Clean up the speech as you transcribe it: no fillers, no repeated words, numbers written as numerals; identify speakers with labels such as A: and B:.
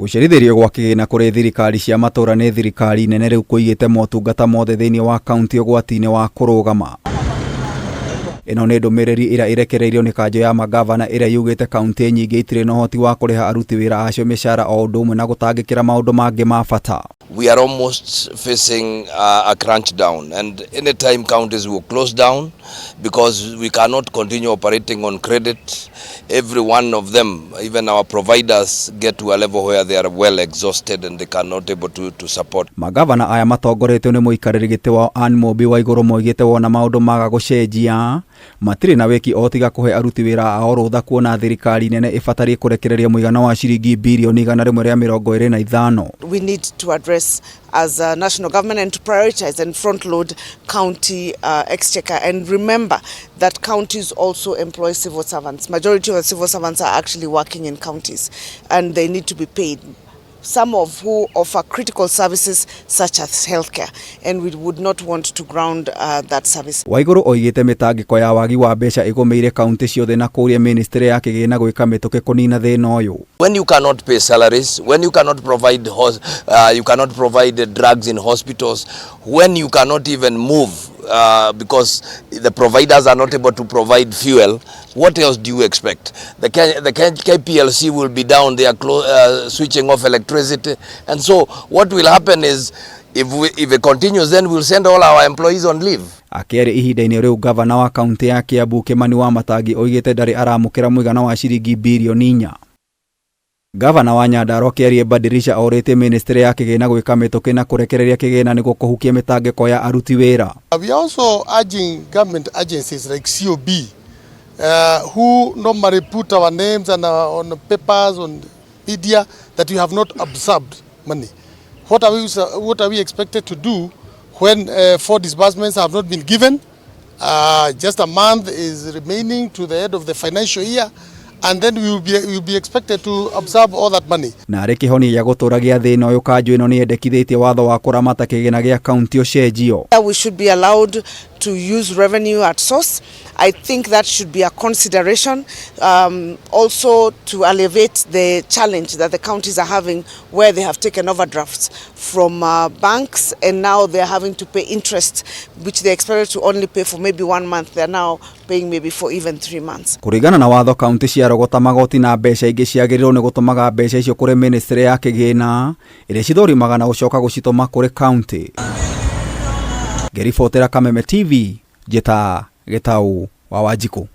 A: Gũcerithĩrio gwa kĩgĩna kũrĩ thirikari cia matũra nĩ thirikari nene rĩu kũigĩte motungata mothe thĩinĩ wa kaunti ũgwati-inĩ wa kũrũgama. Ĩno nĩ ndũmĩrĩri ĩrĩa ĩrekereirio nĩ kanjũ ya magavana ĩrĩa yugĩte kaunti nyingĩ itirĩ na ũhoti wa kũrĩha aruti wĩra acio mĩcara o ũndũ ũmwe na gũtangĩkĩra maũndũ mangĩ ma bata.
B: We are almost facing a crunch down, and anytime counties will close down because we cannot continue operating on credit. Every one of them, even our providers, get to a level where they are well exhausted and they cannot able to support.
A: Magavana aya matongoretio nĩ mũikarĩri gĩtĩ wao Anne Mumbi Waigũrũ moigĩte wona maũndũ maga gũcenjia matirĩ na wĩki o tiga kũhe aruti wĩra ao rũtha kuona thirikari nene ĩbatarie kũrekereria mũigana wa ciringi birioni 125.
C: We need to address as a national government and to prioritize and front load county exchequer, and remember that counties also employ civil servants. Majority of the civil servants are actually working in counties and they need to be paid. Some of who offer critical services such as healthcare, and we would not want to ground that service.
A: Waigũrũ oigĩte mĩtangĩko ya wagi wa mbeca ĩgũmĩire kaunti ciothe na kũũria ministry ya kĩgĩna gwĩka mĩtũkĩ kũnina thĩna ũyũ.
B: When you cannot pay salaries, when you cannot provide you cannot provide drugs in hospitals, when you cannot even move because the providers are not able to provide fuel, what else do you expect? The KPLC will be down, they are switching off electricity, and so what will happen is if it continues, then we'll send all our employees on leave.
A: Akĩaria ihinda-inĩ rĩu, gavana wa kaunti ya Kiambu Kimani Wamatangi oigĩte ndarĩ aramũkĩra mũigana wa ciringi birioni 4. Gavana wa Nyandarua Kĩarie Badirisha orĩtie ministry ya kĩgĩna gwĩka mĩtũkĩ na kũrekereria kĩgĩna nĩguo kũhukia mĩtangĩko ya aruti wĩra.
D: We are also urging government agencies like COB, who normally put our names and on papers, on media, that we have not absorbed money. What are we expected to do when four disbursements have not been given? Just a month is remaining to the end of the financial year, and then we will be expected to absorb all that money.
A: Na arĩ kĩhonia gĩa gũtũra gĩa thĩna ũyũ, kanjũ ĩno nĩ yendekithĩtie watho wa kũramata kĩgĩna gĩa kaunti ũcenjio.
C: We should be allowed to use revenue at source. I think that should be a consideration. Also to alleviate the challenge that the counties are having where they have taken overdrafts from banks and now they're having to pay interest, which they expected to only pay for maybe one month. They're now paying maybe for even 3 months.
A: Kũringana na watho, kaunti ciarogota magoti na mbeca ingĩ ciagĩrĩirwo nĩ gũtũmaga mbeca icio kũrĩ ministry ya kĩgĩna ĩrĩa cithũrimaga na gũcoka gũcitũma kũrĩ kaunti. Ngĩribotera Kameme TV, njĩta Gĩtau wa Wanjikũ.